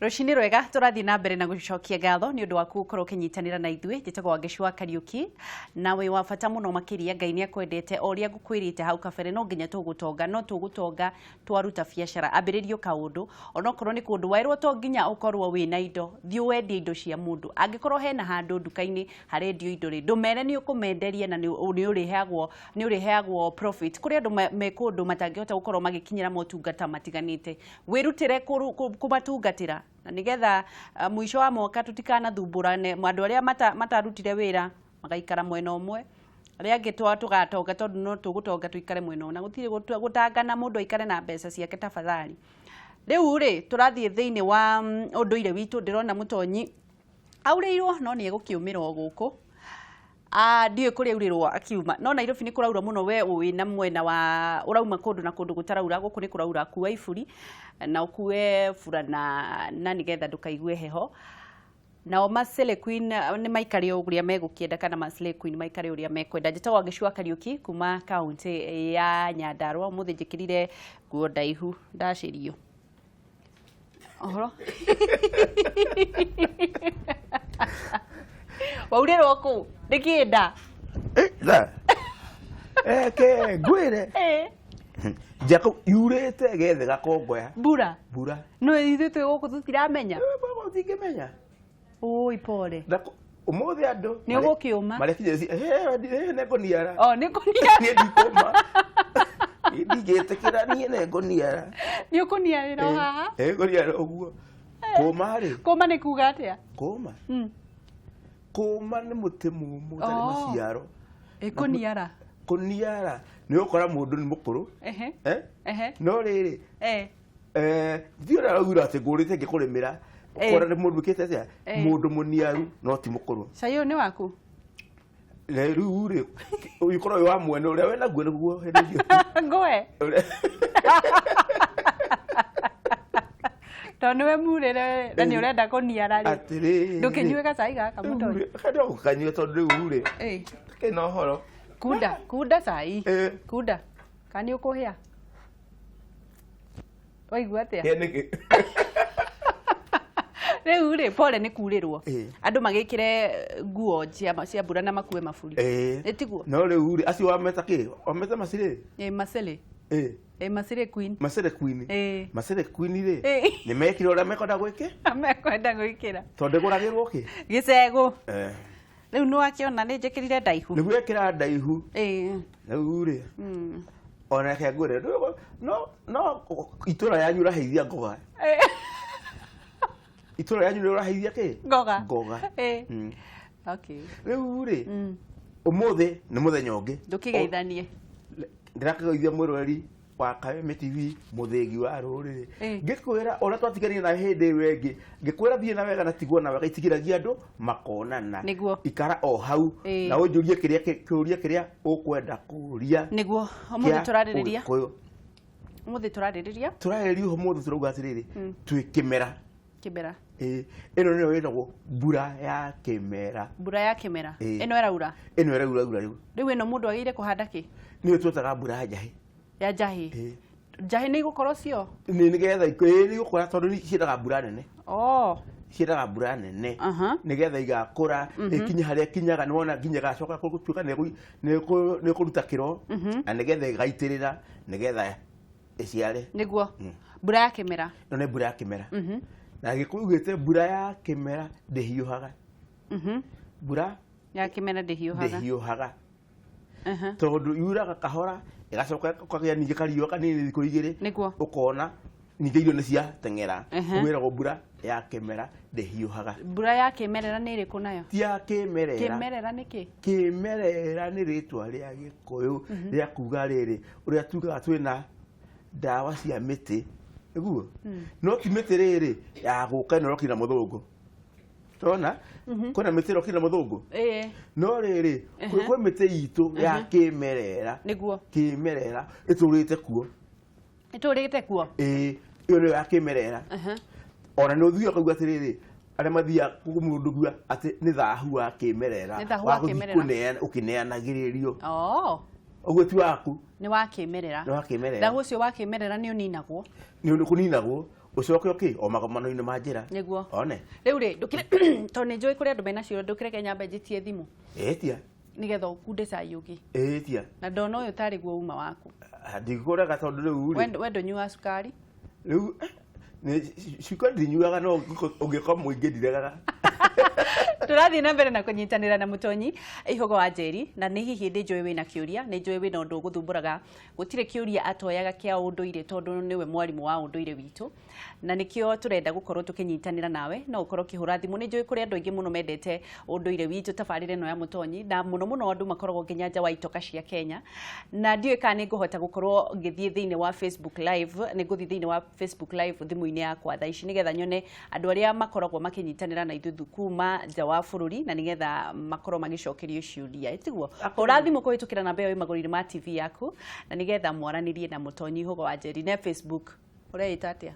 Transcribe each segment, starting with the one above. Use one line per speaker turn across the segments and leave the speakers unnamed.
Rũcinĩ rwega, tũrathiĩ na mbere na gũcokia ngatho nĩ ũndũ waku gũkorwo ũkĩnyitanĩra na ithuĩ. Njĩtagwo Wangeci wa Kariũki na wĩ wa bata mũno makĩria. Ngai nĩ akwendete. O ũrĩa ngũkwĩrĩte hau kabere, no nginya tũgũtonga, no tũgũtonga twaruta biacara. Ambĩrĩrio kaũndũ, onokorwo nĩ kũndũ waĩrwo, to nginya ũkorwo wĩna indo, thiĩ wendie indo cia mũndũ. Angĩkorwo hena handũ nduka-inĩ harendio indo rĩ, ndũmere nĩ ũkũmenderia na nĩ ũrĩheagwo, nĩ ũrĩheagwo profit. Kũrĩ andũ me kũndũ matangĩhota gũkorwo magĩkinyĩra motungata matiganĩte, wĩrutĩre kũmatungatĩra na nĩgetha mũico wa mwaka tũtikanathumbũrane. Andũ arĩa matarutire wĩra magaikara mwena ũmwe, arĩa angĩ tũgatonga, tondũ no tũgũtonga tũikare mwena ũmwe, na gũtirĩ gũtangana mũndũ aikare na mbeca ciake tafadhali. Rĩu rĩ, tũrathiĩ thĩinĩ wa ũndũire witũ. Ndĩrona mũtonyi aurĩirwo no nĩ egũkĩũmĩra o gũkũ. Ah, ndiũĩ kũrĩa aurĩrwo akiuma, no Nairobi nĩ kũraura mũno. We ũĩ na mwena wa ũrauma kũndũ na kũndũ gũtaraura, gũkũ nĩ kũraura. Kua iburi na ũkue burana na nĩgetha ndũkaigue heho. Nao Masele Queen nĩ maikare o ũrĩa megũkĩenda, kana Masele Queen maikare ũrĩa mekwenda. Njĩtagwo Wangeci wa Kariũki kuma kaũntĩ ya Nyandarua. Ũmũthĩ njĩkĩrire nguo ndaihu, ndacĩrio ũhoro. Waurĩrwo kũ ndĩkĩnda?
Eke ngwĩre. Njako yurĩte gethe gakongoya.
Mbura.
Mbura.
No ithuĩ twĩ gũkũ tũtiramenya.
Ũtingĩmenya.
Ũi, pole.
Na ũmũthĩ andũ
Nĩ ũgũkĩũma.
Marekinyĩra nĩngũniara.
O nĩ kũniara.
Niĩ ndikũma. Niĩ ndingĩtĩkĩra, niĩ nĩngũniara.
Nĩ ũkũniarĩra o haha.
Ngũniara ũguo. Kũma rĩ.
Kũma nĩ kuga atĩa?
Kũma. Kũma nĩ mũtĩ mũmũ ũtarĩ maciaro.
Ĩ, kũniara.
Kũniara nĩ ũkora mũndũ nĩ mũkũrũ. Eh? No rĩrĩ, ti ũrĩa araugire atĩ ngũrĩte ngĩkũrĩmĩra. Ũkora nĩ mũndũ wĩkĩte atĩa? Mũndũ mũniaru no ti mũkũrũ.
Cai ũyũ nĩ waku?
Rĩu rĩ, ũgĩkorwo wĩ wa mwene ũrĩa wĩ naguo nĩguo hĩndĩ ĩyo.
Ngũe. Tondũ nĩwe murĩre na nĩ ũrenda kũniara rĩ.
Atĩrĩrĩ.
Ndũkĩnyue gacai gaka, mũtonyi.
Kanda gũkanyua tondũ rĩu rĩ, kena ũhoro.
Kunda, kunda cai. Kunda. Kana nĩ ũkũhĩa? Waigua atĩa?
Hĩa nĩkĩ?
Rĩu rĩ, pole nĩ kurĩrwo. Andũ magĩkĩre nguo cia mbura na makue maburi. Ĩ tiguo?
No rĩu rĩ, acio wameta kĩ? Wameta macirĩ?
Ĩ, macele. Ĩ, macele queen.
Macere queen. Macere queen rĩ, nĩ mekire ũrĩa mekwenda gwĩke?
Mekwenda gwĩkĩra.
Tondũ ndĩgũragĩrwo kĩ?
Gĩcegũ. Rĩu nĩ wakĩona nĩ njĩkĩrire ndaihu.
Nĩguo ekĩra ndaihu. Rĩu rĩ, ona reke ngwĩre, no itũra yanyu ũraheithia ngoga. Itũra rĩanyu nĩ ũraheithia kĩ?
Ngoga.
Ngoga.
Okay.
Rĩu rĩ, ũmũthĩ nĩ mũthenya ũngĩ.
Ndũkĩgeithanie.
Ndĩrakĩgeithia mwĩroreri wa Kameme TV, mũthĩgi wa rũrĩrĩ. Ngĩkwĩra ũrĩa twatiganire na hĩndĩ ĩyo ĩngĩ, ngĩkwĩra thiĩ na wega na tigwo na wega, itigiragia andũ makonana. Ikara o hau na ũnjũrie kĩrĩa kĩũria kĩrĩa ũkwenda kũria.
Nĩguo ũmũthĩ
Kĩa
tũrarĩrĩria.
Ũgĩkũyũ.
Ũmũthĩ tũrarĩrĩria.
Tũrarĩrĩria ũmũthĩ, tũrauga atĩrĩrĩ, twĩ kĩmera.
Kĩmera.
Ĩĩ, ĩno nĩyo ĩtagwo mbura ya kĩmera.
Mbura ya kĩmera. Ĩno ĩraura.
Ĩno ĩraura rĩu.
Rĩu ĩno mũndũ agĩrĩire kũhanda kĩ?
Nĩyo twĩtaga mbura ya njahĩ.
Ya njahĩ. Njahĩ nĩ igũkorwo cio?
Nĩ nĩgetha ĩĩ, nĩ igũkũra tondũ nĩ ciendaga mbura nene. Ciendaga mbura nene. Nĩgetha igakũra, ĩkinye harĩa ĩkinyaga, nĩ wona nginya ĩgacoka gũtuĩka nĩ ĩkũruta kĩro, na nĩgetha ĩgaitĩrĩra, nĩgetha ĩciare.
Nĩguo. Mbura ya kĩmera.
Ĩno nĩ mbura ya kĩmera. Na Gĩkũyũ ugĩte mbura ya kĩmera ndĩhiũhaga. Mbura
ya kĩmera ndĩhiũhaga.
Ndĩhiũhaga. Tondũ yuraga kahora, ĩgacoka ũkagĩa ningĩ kariũa kanini thikũ igĩrĩ. Ũkona ningĩ irio nĩ ciateng'era. Gwĩragwo mbura ya kĩmera ndĩhiũhaga.
Mbura ya kĩmerera nĩ ĩrĩkũ nayo?
Ti ya kĩmerera.
Kĩmerera nĩ kĩ?
Kĩmerera nĩ rĩtwa rĩa Gĩkũyũ rĩa kuga rĩrĩ, ũrĩa tugaga twĩna ndawa cia mĩtĩ, nĩguo? No ti mĩtĩ rĩrĩ ya gũka ĩno ĩrokire na mũthũngũ. Tona? Kwĩna mĩtĩ ĩrokire na mũthũngũ? No rĩrĩ, kwĩ mĩtĩ itũ ya kĩmerera. Kĩmerera ĩtũrĩte kuo.
Ĩtũrĩte kuo?
Ĩĩ, ĩyo nĩyo ya kĩmerera. Ona nĩ ũthiaga ũkauga atĩrĩrĩ, arĩa mathiaga kũmũndũgua atĩ nĩ thahu wa kĩmerera.
Nĩ thahu wa
Wa gũthiĩ
kĩmerera.
ũkĩneanagĩrĩrio. Ũguo ti waku.
Nĩ wa kĩmerera.
Nĩ wa kĩmerera.
Thahu ũcio wa kĩmerera nĩ ũninagwo?
Nĩ kũninagwo. Ũcoke ũkĩ o magomano-inĩ ma njĩra.
Nĩguo.
One.
Rĩu rĩ, ndũkĩre tondũ nĩ njũĩ kũrĩ andũ mena ciũria, ndũkĩreke nyambe njĩtie thimũ
Ĩtia.
nĩgetha ũkunde cai ũngĩ.
Ĩtia.
Na ndona ũyũ tarĩ guo uma waku.
Ndikũrega tondũ rĩu rĩ.
We ndũnyuaga cukari?
Rĩu cukari ndinyuaga no ũngĩkorwo mũingĩ ndiregaga.
Tũrathiĩ na mbere na kũnyitanĩra na Mũtonyi Ihogo wa Njeri, na nĩ hihi nĩ njũĩ wĩna kĩũria, nĩ njũĩ wĩna ũndũ ũgũthumbũraga. Gũtirĩ kĩũria atoyaga kĩa ũndũire tondũ nĩwe mwarimũ wa ũndũire witũ, na nĩkĩo tũrenda gũkorwo tũkĩnyitanĩra nawe. No ũkorwo ũkĩhũra thimũ. Nĩ njũĩ kũrĩ andũ aingĩ mũno mendete ũndũire witũ, tabarĩra ĩno ya Mũtonyi, na mũno mũno andũ makoragwo nginya nja wa itoka cia Kenya. Na ndiũĩ kana nĩ ngũhota gũkorwo ngĩthiĩ thĩinĩ wa Facebook Live. Nĩ ngũthiĩ thĩinĩ wa Facebook Live thimũ-inĩ yakwa thaa ici nĩgetha nyone andũ arĩa makoragwo makĩnyitanĩra na ithuĩ kuma nja wa bũrũri, na nĩgetha makorwo magĩcokerio ciũria. Tiguo? Hũra thimũ kũhĩtũkĩra namba ĩyo ĩ magũrũ-inĩ ma TV yaku, na nĩgetha mwaranĩrie na Mũtonyi Ihogo wa Njeri. Ne Facebook ũreĩta atĩa?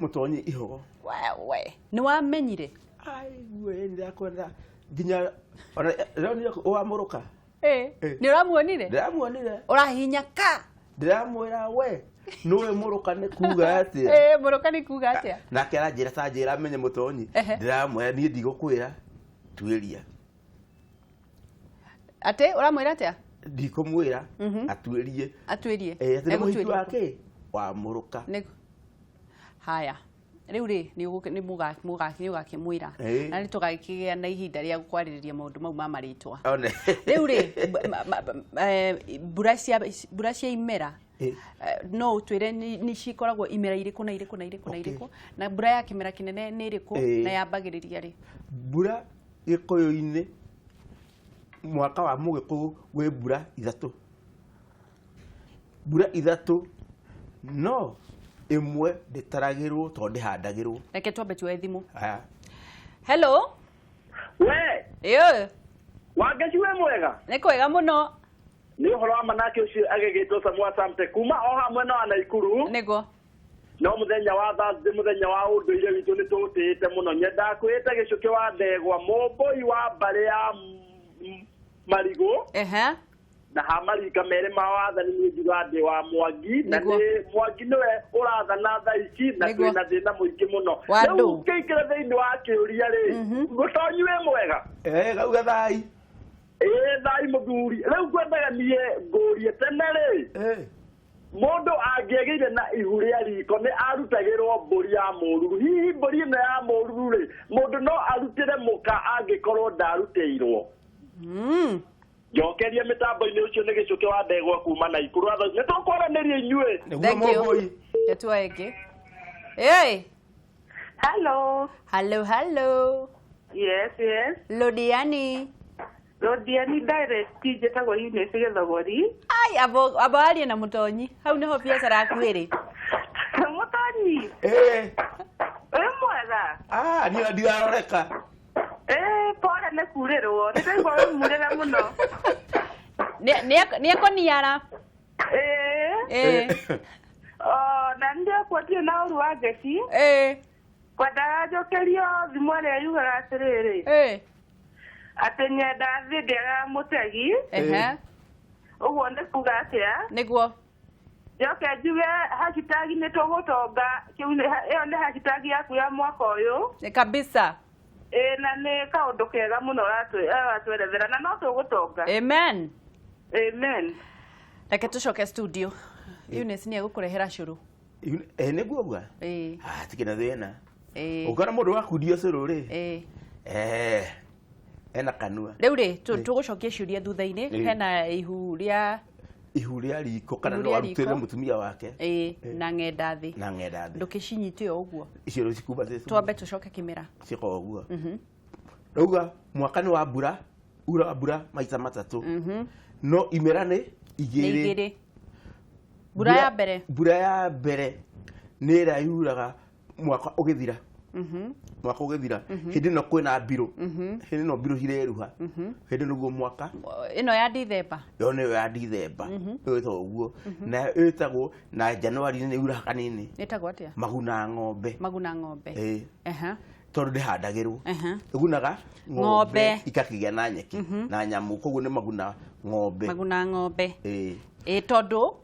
Mũtonyi Ihogo.
Wewe nĩ wamenyire?
Aigue ndĩrakwenda nginya ona ndĩronire wamũrũka.
Nĩ ũramuonire?
Ndĩramuonire.
Ũrahihinya ka?
Ndĩramwĩra we nũwe mũrũka nĩ kuga atĩa?
Mũrũka nĩ kuga atĩa?
Nake aranjĩra ta njĩra menye Mũtonyi. Ndĩramwĩra niĩ ndigũkwĩra, tuĩria.
Atĩ ũramwĩra atĩa?
Ndikũmwĩra, atuĩrie.
Atuĩrie.
Atĩ nĩ mũhiki
Egũtuĩria.
Wake wa mũrũka.
Nĩ haya. Rĩu rĩ, nĩ ũgakĩmwĩra. Na nĩ tũgakĩgĩa na ihinda rĩa kwarĩrĩria maũndũ mau ma marĩtwa.
One.
Rĩu rĩ, mbura cia imera, no ũtwĩre nĩ cikoragwo imera irĩkũ na irĩkũ na irĩkũ na irĩkũ, na mbura ya kĩmera kĩnene nĩ ĩrĩkũ, na yambagĩrĩria rĩ?
Mbura Gĩkũyũ-inĩ mwaka wa Mũgĩkũyũ wĩ mbura ithatũ. Mbura ithatũ, no ĩmwe ndĩtaragĩrwo tondũ ndĩhandagĩrwo.
Reke twambe tuoe thimũ.
Aya.
Hello.
We.
Ĩyo.
Wangeci wĩ mwega?
Nĩ kwega mũno.
Nĩ ũhoro wa manake ũcio agĩgĩtwo Samuel Samte kuma o hamwe na wa Naikuru.
Nĩguo.
No mũthenya wa Thursday, mũthenya wa ũndũire witũ nĩ tũtĩĩte mũno. Nyendaga kwĩĩta gĩcũkĩ wa ndegwa, mũmbũi wa mbarĩ ya Marigũ. Na ha marika merĩ ma wathani nĩ njuga ndĩ wa Mwangi, na nĩ Mwangi nĩwe ũrathana thaa ici, na twĩna thĩna mũingĩ mũno.
Wa
Rĩu
ndũ.
ngĩingĩra thĩinĩ wa kĩũria rĩ, Mũtonyi wĩ mwega?
Gauga thai.
Thai mũthuri. Rĩu ngwendaga niĩ ngũrie tene rĩ, mũndũ angĩagĩire na ihu rĩa riko nĩ arutagĩrwo mbũri ya mũruru. Hihi mbũri ĩno ya mũruru rĩ, mũndũ no arutĩre mũka angĩkorwo ndarutĩirwo? Njokerie mĩtambo-inĩ ũcio nĩ gĩcũkĩ wa ndegwa kuma Naikuru. Atho, nĩ tũkwaranĩria inyuĩ.
Nĩguo
Thank you.
mũmbũi.
Nĩtuoe ĩngĩ. Hey.
Hello.
Hello, hello.
Yes, yes.
Lodiani.
Lodiani direct njĩtagwo Eunice Gĩthogori.
Ai, abo arie na Mũtonyi. Hau nĩho biacara yaku ĩrĩ.
Mũtonyi. Wĩ mwega?
Niĩ ndiraroreka.
Pole nĩ kurĩrwo. Nĩ ndaigua wĩ murĩre mũno.
Nĩ ekũniara.
Na nĩ ndĩrakuo na ũru wa ngeci. Kwendaga njokerio thimũ ĩrĩa yugaga atĩrĩrĩ. Atĩ nyenda thiĩ ndĩaga mũtegi. Ũguo nĩ kuga atĩa?
Nĩguo.
Njoke njuge hashtag nĩ tũgũtonga. Kĩu nĩ ĩyo nĩ hashtag yaku ya mwaka ũyũ.
Nĩ kabisa.
Na nĩ kaũndũ kega mũno ũratwerethera na no tũgũtonga.
Amen.
Amen.
Reke tũcoke studio. Eunice nĩ egũkũrehera cũrũ.
Nĩguo ũguo? Tikĩ na thĩna. Ũngĩona mũndũ wakundio cũrũ rĩ? Ena kanua.
Rĩu rĩ, tũgũcokia ciũria thutha-inĩ. Hena ihu rĩa
ihu rĩa riko kana
Ihu
no
rĩa
arutĩre
riko.
mũtumia wake.
Na ng'enda thĩ.
Na ng'enda thĩ.
Ndũkĩcinyite o ũguo.
Icio rĩu cikuma thĩ.
Twambe tũcoke kĩmera.
Ciko ũguo. Rauga mwaka nĩ wa mbura, ura wa mbura maita matatũ. No imera nĩ igĩrĩ.
Nĩ igĩrĩ. Mbura ya mbere.
Mbura ya mbere nĩ ĩrĩa yuraga mwaka ũgĩthira. Mwaka ũgĩthira. Hĩndĩ ĩno kwĩna mbirũ. Hĩndĩ ĩno mbirũ cireruha. Hĩndĩ nĩguo mwaka.
Ĩno ya Dithemba.
Ĩyo nĩyo ya Dithemba. Ĩyo ĩtagwo ũguo. Na ĩtagwo na Januari nĩ yuraga kanini.
Ĩtagwo atĩa?
Maguna ng'ombe.
Maguna ng'ombe.
Tondũ ndĩhandagĩrwo. Ĩgunaga
Ng'ombe.
ng'ombe ikakĩgĩa na nyeki na nyamũ, koguo nĩ maguna ng'ombe.
Maguna ng'ombe. Tondũ?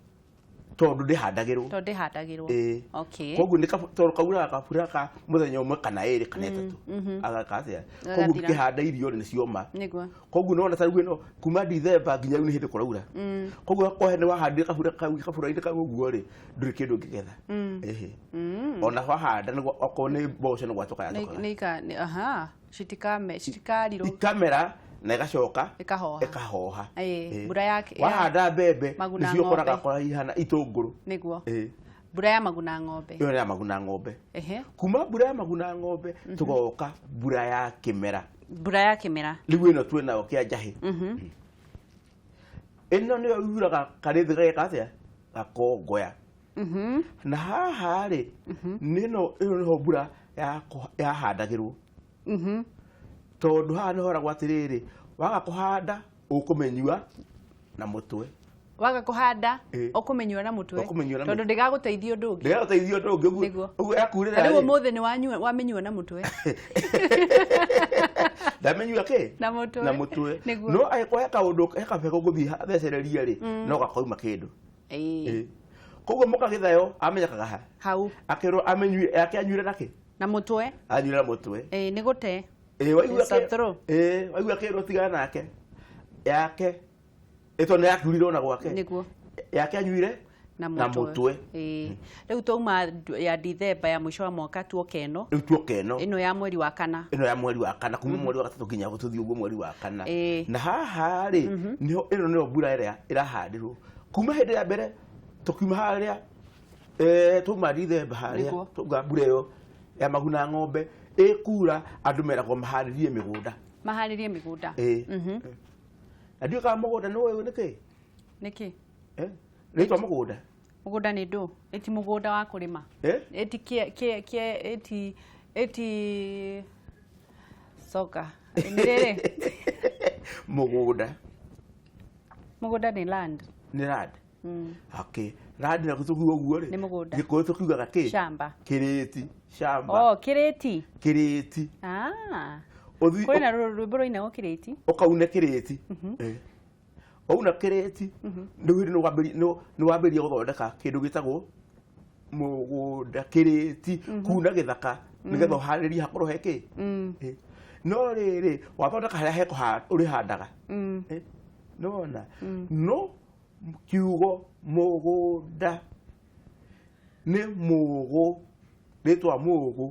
Tondũ ndĩhandagĩrwo.
Tondũ ndĩhandagĩrwo. Okay.
Koguo nĩ tondũ kauraga kabura ka mũthenya ũmwe kana ĩrĩ kana ĩtatũ. Agaka atĩa? Koguo ngĩhanda irio rĩ nĩ cioma.
Nĩguo.
Koguo nĩwona ta rĩu ĩno kuma Dithemba nginya rĩu nĩ hĩndĩ kũraura. Koguo okorwo nĩ wahandire kabura kau kabura-inĩ kau ũguo rĩ ndũrĩ kĩndũ ũngĩgetha. Ĩhĩ. Ona wahanda nĩguo okorwo nĩ mboco nĩ gwatũka yatũkaga.
Nĩ ika aha citikame citikarirwo.
Ikamera na ĩgacoka
ĩkahoha.
Ĩkahoha.
Mbura ya
wahanda mbembe nĩcio ũkoraga kora ihana itũngũrũ.
Nĩguo. Mbura ya maguna ng'ombe.
Ĩyo nĩ ya maguna ng'ombe. Kuma mbura ya maguna ng'ombe tũgoka mbura ya kĩmera.
Mbura ya kĩmera.
Rĩu ĩno twĩ nayo kĩa njahĩ. Ĩno nĩyo yuraga karĩthĩ gageka atĩa? Gakongoya. Na haha rĩ nĩno ĩno nĩho mbura yahandagĩrwo. Tondũ haha nĩho horagwo atĩrĩrĩ waga kũhanda ũkũmenyua na mũtwe.
Waga kũhanda ũkũmenyua na mũtwe. Tondũ ndĩgagũteithia ũndũ ũngĩ.
Ndĩgagũteithia ũndũ ũngĩ ũguo. Ũguo yakurĩra.
Rĩu ũmũthĩ nĩ wamenyua na mũtwe.
Ndamenyua kĩ?
Na mũtwe.
Na mũtwe. No angĩkorwo he kaũndũ he kabegũ ngũthiĩ thecereria rĩ no gakauma kĩndũ. Koguo mũkagĩthayo amenyekaga ha?
Hau.
Akerwo amenyue yake anyuire na kĩ?
Na mũtwe.
Anyuire na mũtwe.
Nĩ gũte.
Waigua kĩrwo tigana nake. Yake ĩto nĩ yakiurire ona gwake.
Nĩguo.
Yake anyuire
na mũtwe. Rĩu twauma ya Dithemba ya mũico wa mwaka tuoke ĩno.
Rĩu tuoke ĩno.
Ĩno ya mweri wa kana.
Ĩno ya mweri wa kana kuma mweri wa gatatũ nginya tũthiĩ ũguo mweri wa kana. Na haha rĩ nĩho ĩno nĩyo mbura ĩrĩa ĩrahandirwo. Kuma hĩndĩ ya mbere tũkiuma harĩa twauma Dithemba harĩa twauma mbura ĩyo ya maguna ng'ombe ĩkura andũ meragwo maharĩrie mĩgũnda.
Maharĩrie mĩgũnda.
Na ndiũĩ kana mũgũnda nĩ ũĩ nĩkĩ?
Nĩkĩ?
Rĩtwa mũgũnda.
Mũgũnda nĩ ndũ? Ĩti mũgũnda wa kũrĩma. Ĩti kĩ ĩti coka. Nĩ rĩrĩ?
Mũgũnda.
Mũgũnda nĩ land.
Nĩ land. Okay. Land na tũkiuga ũguo rĩ.
Nĩ mũgũnda.
Gĩkũyũ tũkiugaga kĩ?
Shamba.
Kĩrĩti. Shamba.
Oh, kĩrĩti.
Kĩrĩti.
Kũrĩ na rwĩmbo rũinagwo kĩrĩti.
Ũkaune kĩrĩti. Wauna kĩrĩti rĩu hĩndĩ nĩ wambĩrĩria gũthondeka kĩndũ gĩtagwo mũgũnda kĩrĩti kuna gĩthaka nĩgetha ũharĩrie hakorwo he kĩ. No rĩrĩ wathondeka harĩa hekũhanda ũrĩhandaga. Nĩwona? No kiugo mũgũnda nĩ mũgũ rĩtwa mũgũ.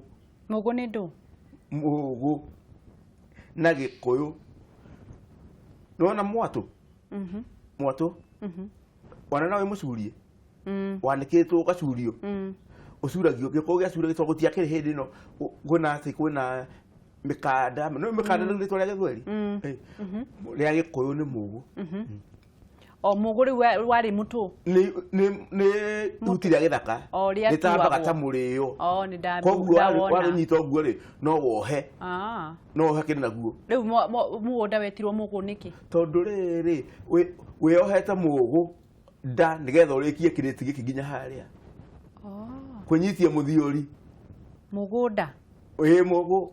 Mũgũ nĩ ndũ?
Mũgũ na Gĩkũyũ. Nĩwona mwatũ? Mwatũ? Wana nawe mũcurie? Wanĩkĩtwo ũgacurio? Ũcuragio Gĩkũyũ gĩacuragio tondũ gũtiakĩrĩ hĩndĩ ĩno kwĩna atĩ kwĩna mĩkanda. Nĩ mĩkanda nĩ rĩtwa rĩa Gĩthweri? Rĩa Gĩkũyũ nĩ mũgũ.
O mũgũ rĩu warĩ mũtũ?
Nĩ ihuti rĩa gĩthaka. Rĩtambaga ta mũrĩo.
Koguo
warũnyita ũguo rĩ no wohe. No wohe kĩndũ naguo.
Rĩu mũgũnda wetirwo mũgũ nĩkĩ?
Tondũ rĩrĩ wĩyohete mũgũ nda nĩgetha ũrĩkie kĩrĩti gĩkĩ nginya harĩa. Kwĩnyitia mũthiũri.
Mũgũnda?
Ĩĩ mũgũ.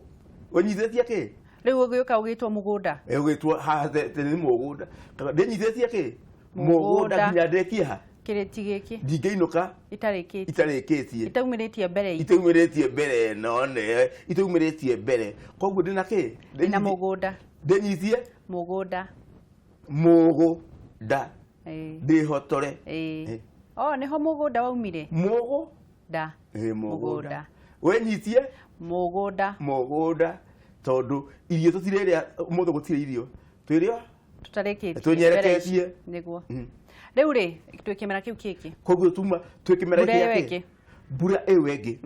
Ũnyitĩtie kĩ?
Rĩu ũgĩũka ũgĩtwo mũgũnda?
Ũgĩtwo haha nĩ mũgũnda. Ndĩnyitĩtie kĩ? Mũgũnda nginya ndĩkie ha?
Kĩrĩti gĩkĩ.
Ndingĩinũka
itarĩkĩtie.
Itarĩkĩtie.
Itaumĩrĩtie mbere.
Itaumĩrĩtie mbere no nĩ itaumĩrĩtie mbere. Koguo ndĩna kĩ?
Ndĩna mũgũnda.
Ndĩnyitie?
Mũgũnda.
Mũgũnda. Ndĩhotore.
Oh, nĩho mũgũnda waumire?
Mũgũ.
Da.
Mũgũnda. Wĩnyitie?
Mũgũnda.
Mũgũnda. Tondũ irio tũtirĩrĩa ũmũthĩ gũtirĩ irio. Twĩrĩa?
Tũtarĩkĩtie.
Tũnyereketie.
Nĩguo. Rĩu rĩ twĩ kĩmera kĩu kĩngĩ.
Koguo tuma twĩ kĩmera kĩu. Mbura ĩyo ĩngĩ.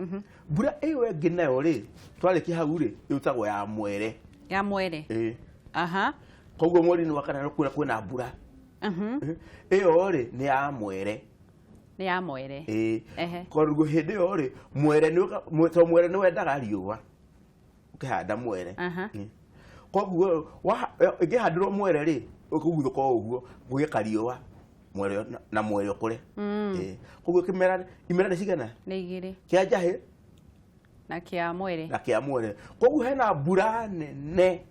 Mbura ĩyo ĩngĩ nayo rĩ twarĩkia hau rĩ ĩtagwo ya mwere.
Ya mwere. Aha.
Koguo mweri-inĩ wa kana kwĩna mbura. Ĩyo rĩ nĩ ya mwere.
Nĩ ya mwere.
Koguo hĩndĩ ĩyo rĩ mwere nĩ to mwere nĩ wendaga riũa. Ũkĩhanda mwere. Koguo ĩngĩhandirwo mwere rĩ ũkũguthũka o ũguo kũgĩe kariũa mwere na mwere ũkũre. Koguo kĩmera imera nĩ cigana?
Nĩ igĩrĩ.
Kĩa njahĩ
na kĩa mwere.
Na kĩa mwere. Koguo hena mbura nene.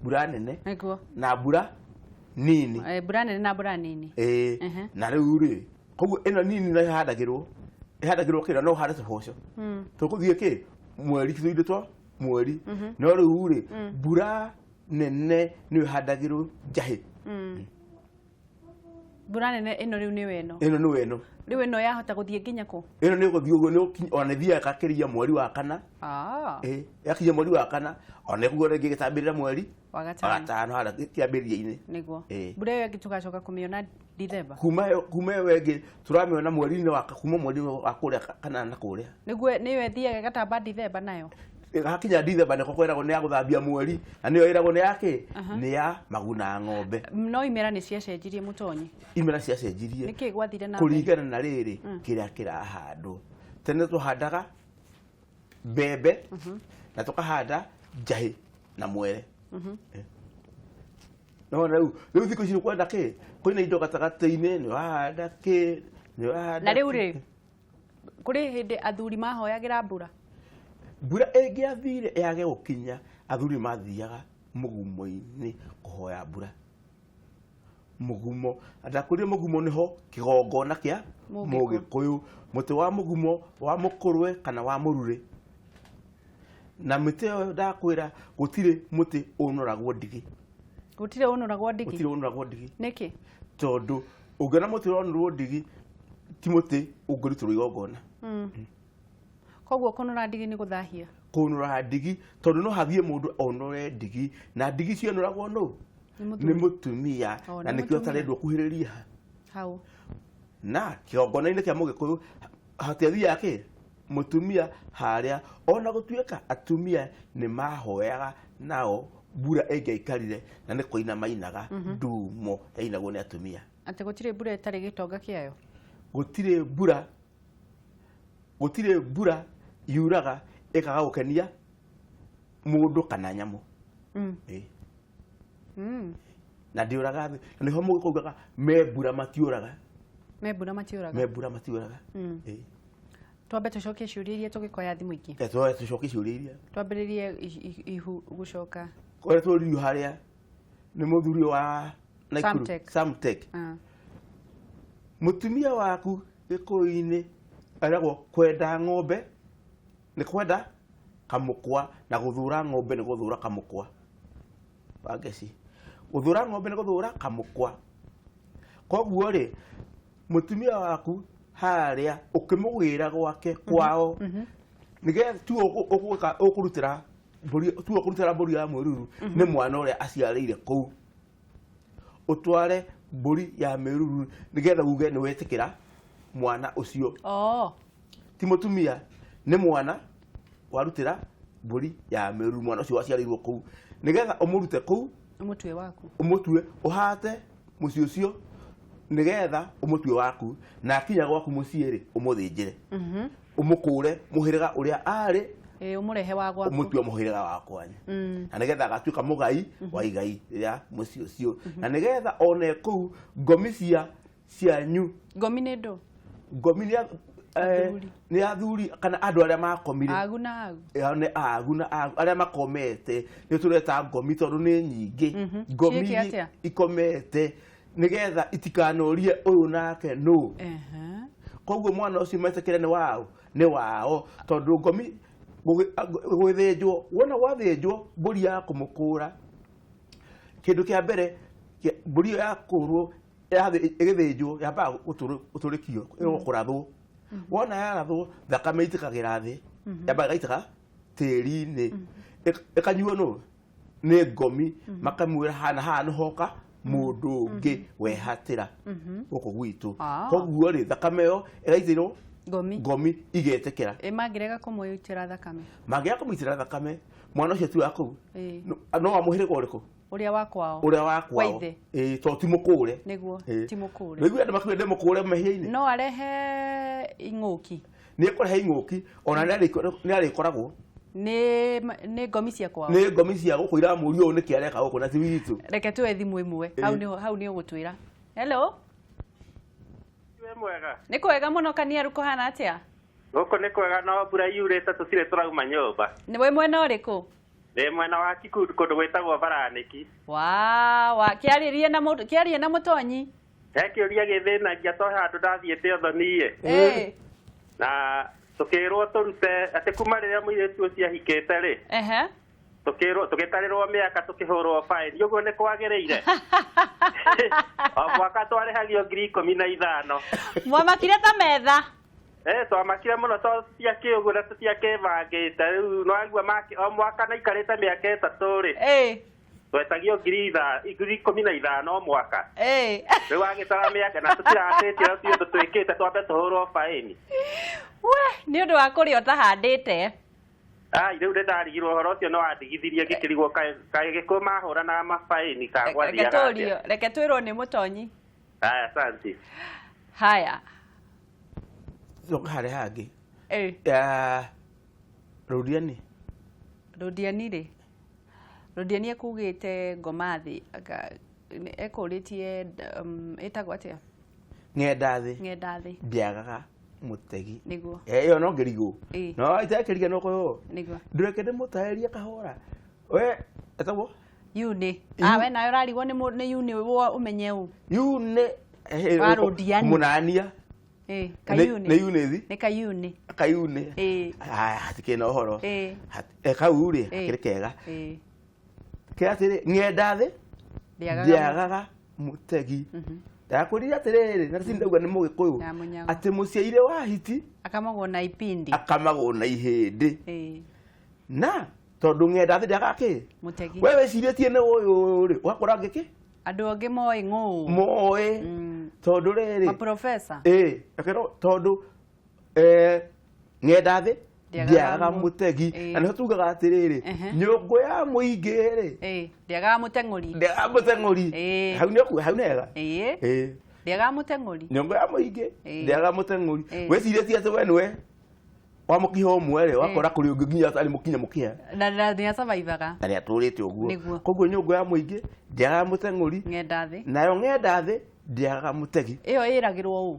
Mbura nene.
Nĩguo.
Na mbura Nini.
Mbura nene na mbura nini.
Na rĩu rĩ koguo ĩno nini no ĩhandagĩrwo kĩrĩa no ũhande tũboco. Tũkũthiĩ kĩ mweri tũindo twa mweri. No rĩu rĩ mbura nene nĩyo ĩhandagĩrwo njahĩ.
Mbura nene ĩno rĩu nĩyo ĩno.
Ĩno nĩyo ĩno.
Rĩu ĩno yahota gũthiĩ nginya kũ?
Ĩno nĩ gũthiĩ ũguo nĩ ona ĩthiaga ĩgakĩria mweri wa kana. Yakinya mweri wa kana ona ĩkũguo rĩngĩ ĩgĩtambĩrĩra mweri
wa gatano
harĩa kĩambĩrĩria-inĩ.
Nĩguo. Mbura ĩyo ĩngĩ tũgacoka kũmĩona Dithemba.
Kuma ĩyo ĩngĩ tũramĩona mweri-inĩ wa kuma mweri wa kũrĩa kana na kũrĩa.
Nĩguo nĩyo ĩthiaga ĩgatamba Dithemba nayo.
Hakinya Dithemba nĩko kwĩragwo nĩ ya gũthambia mweri na nĩyo ĩragwo nĩ ya kĩ? Nĩ ya maguna ng'ombe.
No imera nĩ ciacenjirie Mũtonyi.
Imera ciacenjirie.
Nĩkĩ gwathire na mbere?
Kũringana na rĩrĩ kĩrĩa kĩrahandwo. Tene tũhandaga mbembe na tũkahanda njahĩ na mwere. No rĩu thikũ ici kwenda kĩ? Kwĩna indo gatagatĩ-inĩ nĩ wahanda kĩ? Nĩ wahanda.
Na rĩu rĩ kũrĩ hĩndĩ athuri mahoyagĩra mbura.
Mbura ĩngĩathire yage gũkinya athuri mathiaga mũgumo-inĩ kũhoya mbura. Mũgumo ndakwĩrire mũgumo nĩho kĩgongona kĩa Mũgĩkũyũ. Mũtĩ wa mũgumo wa mũkũrwe kana wa mũrurĩ. Na mĩtĩ ĩyo ndakwĩra gũtirĩ mũtĩ ũnoragwo ndigi.
Gũtirĩ ũnoragwo ndigi?
Gũtirĩ ũnoragwo ndigi.
Nĩkĩ?
Tondũ ũngĩona mũtĩ ũronorwo ndigi ti mũtĩ ũngĩrutĩrwo igongona.
Koguo kũnũra ndigi nĩ gũthahia.
Kũnũra ndigi tondũ no hathiĩ mũndũ onore ndigi na ndigi cionũragwo nũ? Nĩ mũtumia na nĩkĩo atarendwo kuhĩrĩria
hau.
Na kĩgongona-inĩ kĩa Mũgĩkũyũ hatiathiaga kĩ? Mũtumia harĩa ona gũtuĩka atumia nĩ mahoyaga nao mbura ĩngĩaikarire na nĩ kũina mainaga ndumo yainagwo nĩ atumia.
Atĩ gũtirĩ mbura ĩtarĩ gĩtonga kĩayo?
Gũtirĩ mbura, gũtirĩ mbura yuraga ĩkaga gũkenia mũndũ kana nyamũ. Na ndĩũraga thĩ. Na nĩho Mũgĩkũyũ augaga me mbura matiũraga.
Me mbura matiũraga.
Me mbura matiũraga.
Twambe tũcokie ciũria iria tũgĩkoya thimũ ingĩ.
Tũcokie ciũria iria.
Twambĩrĩrie ihu gũcoka.
Kũrĩa tũririo harĩa nĩ mũthuri wa Nakuru Samtech. Mũtumia waku Gĩkũyũ-inĩ eragwo kwenda ng'ombe nĩ kwenda kamũkwa na gũthũra ng'ombe nĩ gũthũra kamũkwa. Wangeci. Gũthũra ng'ombe nĩ gũthũra kamũkwa. Koguo rĩ mũtumia waku harĩa ũkĩmũgĩra gwake kwao nĩgetha tu ũkũrutĩra mbũri tu ũkũrutĩra mbũri ya mwĩruru nĩ mwana ũrĩa aciarĩire kũu. Ũtware mbũri ya mĩruru nĩgetha uge nĩ wetĩkĩra mwana ũcio. Ti mũtumia nĩ mwana warutĩra mbũri ya mĩruru mwana ũcio waciarĩirwo kũu nĩgetha ũmũrute kũu
ũmũtue waku.
Ũmũtue ũhate mũciĩ ũcio nĩgetha ũmũtue waku na akinya gwaku mũciĩ rĩ ũmũthĩnjĩre. Ũmũkũre mũhĩrĩga ũrĩa arĩ.
Ũmũrehe wa gwaku.
Ũmũtue mũhĩrĩga wa kwanyu. Na nĩgetha agatuĩka mũgai wa igai rĩa mũciĩ ũcio. Na nĩgetha one kũu ngomi cia cianyu.
Ngomi nĩ ndũ?
Ngomi nĩ athuri kana andũ arĩa makomire.
Agu na agu.
Nĩ agu na agu arĩa makomete nĩ tũreta ngomi tondũ nĩ nyingĩ. Ngomi ikomete nĩgetha itikanorie ũyũ nake nũ. Koguo mwana ũcio metĩkĩre nĩ wao nĩ wao tondũ ngomi gũthĩnjwo wona gwathĩnjwo mbũri ya kũmũkũra kĩndũ kĩa mbere mbũri ĩyo yakũrwo ĩgĩthĩnjwo yambaga gũtũrĩkio ĩgũkũrathwo. Wona yarathwo thakame ĩitĩkagĩra thĩ yambaga ĩgaitĩka tĩri-inĩ ĩkanyuo nũ nĩ ngomi makamwĩra hana haha nĩhoka mũndũ ũngĩ wehatĩra gũkũ gwitũ. Koguo rĩ thakame ĩyo ĩgaitĩrwo ngomi igetĩkĩra.
Mangĩrega kũmũitĩra thakame?
Mangĩrega kũmũitĩra thakame mwana ũcio ti wa kũu no wa mũhĩrĩga ũrĩkũ?
Ũrĩa wa kwao.
Ũrĩa wa kwao. Tondũ ti mũkũre.
Nĩguo ti mũkũre.
Rĩu andũ makiuga ndĩ mũkũre mehia-inĩ.
No arehe ing'ũki.
Nĩ ekũrehe ing'ũki ona nĩ arĩkoragwo.
Nĩ ngomi cia kwao.
Nĩ ngomi cia gũkũ iramũria ũũ nĩkĩ areka gũkũ na ti witũ.
Reke tuoe thimũ ĩmwe. Hau nĩ ũgũtwĩra. Hello.
Wĩ mwega?
Nĩ kwega mũno Kaniaru kũhana atĩa?
Gũkũ nĩ kwega no mbura yurĩte tũtirĩ tũrauma nyũmba.
Nĩ wĩ mwena ũrĩkũ?
Ndĩ mwena wa Kikundi kũndũ gwĩtagwo Baranĩki.
Wa kĩarĩrie na mũndũ kĩarie na mũtonyi.
He kĩũria gĩthĩnagia to handũ ndathiĩte ũthoniĩ. Na tũkĩrwo tũrute atĩ kuma rĩrĩa mũirĩtu ũcio ahikĩte rĩ.
Ehe.
Tukirwo tugitarirwo miaka tukihurwo fine uguo ni kwagiriire. O mwaka twarihagio 15,000.
Mwamakire ta metha.
Twamakire muno to tiakiuguo na tutiakibangite riu no agua maki o mwaka na ikarite miaka 3 ri. Twetagio 15,000 o mwaka. Riu agitara miaka na tutiratĩtie ti undu twikite twambe tuhurwo fine.
We ni undu wa kuria utahandite.
Ai riu ndarigirwo horo ucio no andigithirie ngikirigwo kaĩ gĩkũyũ mahũranaga mabaini ka gwathiaga atĩa.
Reke twĩrwo nĩ mũtonyi.
Haya, asante.
Haya.
Coka harĩa hangĩ. Rũdiani.
Rũdiani rĩ. Rũdiani ekugĩte ngoma thĩ ekũrĩtie ĩtagwo atĩa?
Ng'enda thĩ.
Ng'enda thĩ.
Ndĩagaga mutegi.
Niguo.
Iyo no ngirigwo. No itekiriga no koyo.
Niguo.
Ndureke ndimutarĩrie kahora. We etagwo
Yuni. We nawe ũrarigwo nĩ Yuni ũmenye ũ.
Yuni
wa Rũdiani.
Munania.
Kayuni.
Nĩ Yuni thi?
Nĩ Kayuni.
Kayuni. Hatikĩ na ũhoro. Kau rĩ hakĩrĩ kega. Kĩa atĩrĩ ng'enda thĩ ndĩagaga mutegi. Ndakwĩrire atĩrĩrĩ na ti ndauga nĩ mũgĩkũyũ atĩ mũciaire wa hiti
akamagwo na ipindi
akamagwo na ihĩndĩ. Na tondũ ng'enda thĩ ndĩagaga kĩ
mũtegi.
We wĩcirĩtie nĩ ũyũ rĩ ũgakora ngĩkĩ
andũ angĩ moĩ ng'ũ
moĩ tondũ rĩrĩ
maprofesa
tondũ ng'enda thĩ ndĩagaga mũtegi. Na nĩho tugaga atĩrĩrĩ nyũngũ ya mũingĩ rĩ
ndĩagaga mũteng'ũri.
Ndĩagaga mũteng'ũri. Hau nĩ hau nĩhega.
Ndĩagaga mũteng'ũri.
Nyũngũ ya mũingĩ ndĩagaga mũteng'ũri. Wĩcirĩtie atĩ we nĩwe wa mũkiha ũmwe rĩ wakora kũrĩ ũngĩ nginya atarĩ mũkinya mũkiha.
Na nĩasurvivaga.
Na nĩatũrĩte ũguo. Koguo nyũngũ ya mũingĩ ndĩagaga mũteng'ũri.
Ng'enda thĩ.
Nayo ng'enda thĩ ndĩagaga mũtegi.
Ĩyo ĩragĩrwo ũ?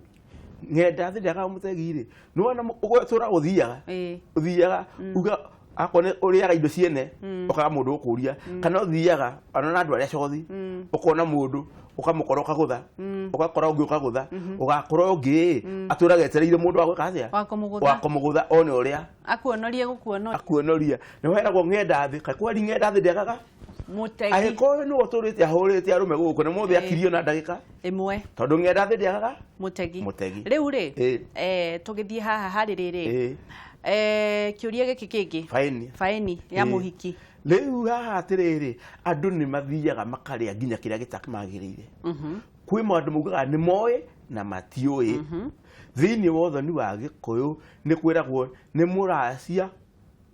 Ng'enda thĩ ndĩagaga mũtegi rĩ nĩwona ũgũtũra ũthiaga ũthiaga uga akorwo nĩ ũrĩaga indo ciene ũkaga mũndũ ũkũria kana ũthiaga ona na andũ arĩa cothi ũkona mũndũ ũkamũkora ũkagũtha ũgakora ũngĩ ũkagũtha ũgakora ũngĩ atũraga etereire mũndũ wa gwĩka atĩa wa kũmũgũtha one ũrĩa
akuonorie gũkuonoria
akuonoria. Nĩho heragwo ng'enda thĩ kaĩ kweri ng'enda thĩ ndĩagaga
mũtegi.
Angĩkorwo nĩwe ũtũrĩte ahũrĩte arũme gũkũ na mũthĩ akirio na ndagĩka
ĩmwe
tondũ ng'enda thĩ ndĩagaga
mũtegi.
Mũtegi.
Rĩu rĩ tũgĩthiĩ haha harĩ rĩrĩ kĩũria gĩkĩ kĩngĩ faini ya mũhiki.
Rĩu haha atĩrĩrĩ andũ nĩ mathiaga makarĩa nginya kĩrĩa gĩtamagĩrĩire. Kwĩ maũndũ maugaga nĩ moĩ na matiũĩ. Thĩinĩ wa ũthoni wa Gĩkũyũ nĩ kwĩragwo nĩ mũracia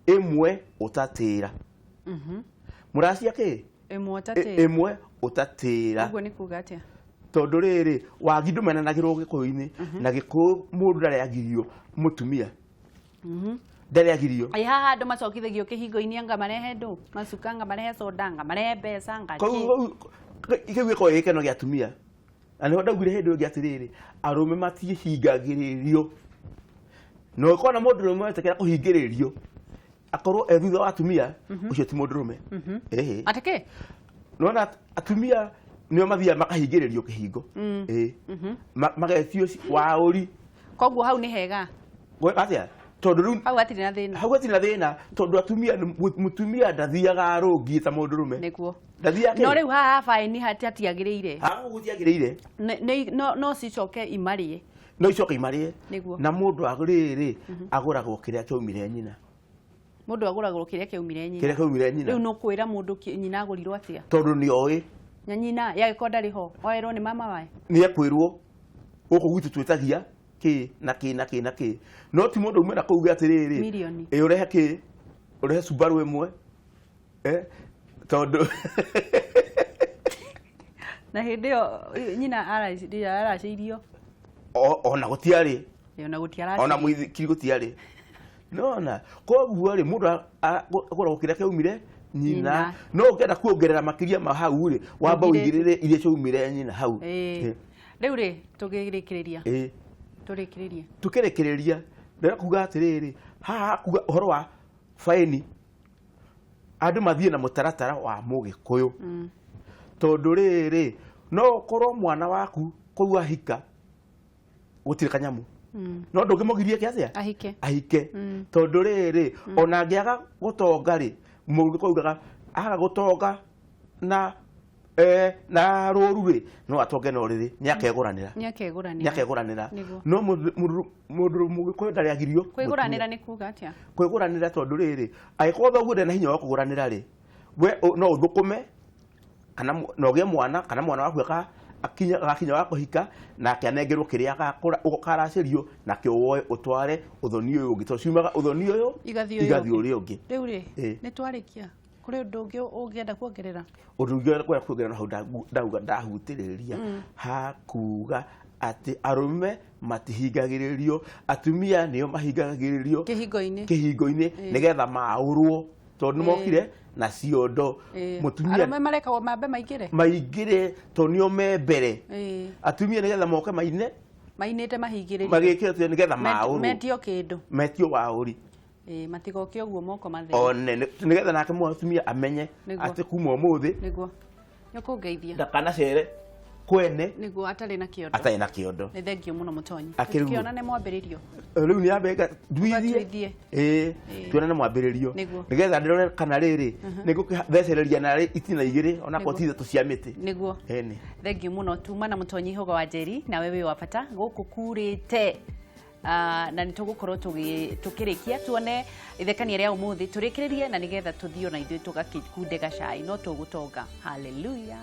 ĩmwe ũtatĩra. Mũracia kĩ? Ĩmwe ũtatĩra.
Ũguo nĩ kuga atĩa?
Tondũ rĩrĩ wagi ndũmenanagĩrwo Gĩkũyũ-inĩ na Gĩkũyũ mũndũ ndarĩ agirio mũtumia. Ndarĩ agirio.
Ĩ haha andũ macokithagio kĩhingo-inĩ anga marehe ndũ macuka anga marehe soda anga marehe mbeca anga
kĩ. Kĩu gĩkoragwo gĩ gĩkeno gĩa atumia. Na nĩho ndaugire hĩndĩ ĩngĩ atĩrĩrĩ arũme matihingagĩrĩrio. Na ũngĩkorwo na mũndũrũme wetĩkĩra kũhingĩrĩrio akorwo e thutha wa atumia ũcio ti mũndũrũme.
Atĩ kĩ?
Nĩwona atumia nĩo mathiaga makahingĩrĩrio kĩhingo. Magetio waũri.
Koguo hau nĩ hega.
Gwĩka atĩa? Tondũ rĩu
hau hatirĩ na thĩna.
Hau hatirĩ na thĩna tondũ atumia mũtumia ndathiaga arũngiĩ ta mũndũrũme.
Nĩguo.
Ndathiaga
No rĩu haha baini hatiagĩrĩire.
Haha gũtiagĩrĩire.
No cicoke imarĩe.
No icoke imarĩe.
Nĩguo.
Na mũndũ rĩrĩ agũragwo kĩrĩa kĩaumire nyina.
Mũndũ agũragwo kĩrĩa kĩaumire nyina.
Kĩrĩa kĩaumire nyina.
Rĩu nũkwĩra mũndũ nyina agũrirwo atĩa?
Tondũ nĩoĩ.
Na nyina yagĩkorwo ndarĩ ho oerwo nĩ mama wae.
Nĩekwĩrwo gũkũ gwitũ twĩtagia kĩ na kĩ na kĩ na kĩ. No ti mũndũ ume na kũu atĩrĩrĩ.
Mirioni.
Ĩ ũrehe kĩ? Ũrehe Subaru ĩmwe. Tondũ
na hĩndĩ ĩyo nyina aracĩirio.
Ona gũtiarĩ.
Ona gũtiaracĩirio.
Ona mũithikiri gũtiarĩ. Nona koguo rĩ mũndũ agũragwo kĩrĩa kĩaumire nyina. No ũngĩenda kuongerera makĩria ma hau rĩ wamba ũigĩrĩre iria ciaumire nyina hau.
Rĩu rĩ tũgĩrĩkĩrĩria. Tũrĩkĩrĩrie.
Tũkĩrĩkĩrĩria ndĩrenda kuga atĩrĩrĩ haha kuga ũhoro wa faini. Andũ mathiĩ na mũtaratara wa Mũgĩkũyũ. Tondũ rĩrĩ, no ũkorwo mwana waku kũu ahika gũtirĩ kanyamu, no ndũngĩmũgirie ke atĩa?
Ahike.
Ahike. Tondũ rĩrĩ, ona angĩaga gũtonga rĩ, mũgĩkũyũ augaga aga gũtonga na na rũru rĩ, no atonge na ũrĩrĩ, nĩ akegũranĩra.
Nĩ akegũranĩra.
Nĩ akegũranĩra. No mũndũ Mũgĩkũyũ ndarĩ agirio
Kwĩgũranĩra nĩ kuga atĩa?
Kwĩgũranĩra, tondũ rĩrĩ, angĩkorwo thoguo ndarĩ na hinya wa kũgũranĩra rĩ, we no ũthũkũme kana na ũgĩe mwana, kana mwana waku agakinya wa kũhika, nake anengerwo kĩrĩa ũkaracĩrio nakĩo, woe ũtware ũthoni ũyũ ũngĩ, tondũ ciumaga ũthoni ũyũ
igathiĩ
igathiĩ ũrĩa ũngĩ.
Rĩu rĩ, nĩ twarĩkia. Kũrĩ ũndũ ũngĩ ũngĩenda kuongerera?
Ũndũ ũngĩ kwenda kuongerera hau ndauga ndahutĩrĩria hakuga atĩ arũme matihingagĩrĩrio, atumia nĩo mahingagĩrĩrio
kĩhingo-inĩ.
Kĩhingo-inĩ, nĩgetha maũrwo, tondũ nĩ mokire na ciondo. Mũtumia
Arũme marekagwo mambe maingĩre.
Maingĩre tondũ nĩo me mbere. Atumia nĩgetha moke maine
Mainĩte mahingĩrĩrio.
Magĩkĩra nĩgetha maũrwo.
Metio kĩndũ.
Metio waũri.
Matigoke ũguo moko matheri.
One nĩgetha nake mũtumia amenye atĩ kuma ũmũthĩ
Nĩguo nĩ ũkũngeithia.
Ndakanacere kwene
Nĩguo, atarĩ na kĩondo.
Atarĩ na kĩondo.
Nĩ thengiũ mũno, Mũtonyi.
Akĩrĩ guo.
Tũkĩonane mwambĩrĩrio.
Rĩu nĩ yambe nduithie.
Ũgatuithie.
Ĩĩ, tuonane mwambĩrĩrio,
Nĩguo.
nĩgetha ndĩrore kana rĩrĩ nĩngũkĩthecereria narĩ itina igĩrĩ onakorwo ti ithatũ cia mĩtĩ.
Nĩguo.
Ĩni.
Thengiũ mũno. Tuma na Mũtonyi Hoga wa Njeri, nawe wĩ wa bata gũkũ kurĩte. Na nĩ tũgũkorwo tũkĩrĩkia tuone ithekania rĩa ũmũthĩ, tũrĩkĩrĩrie na nĩgetha tũthiĩ ona ithuĩ tũgakikunde gacai, no tũgũtonga. Haleluya.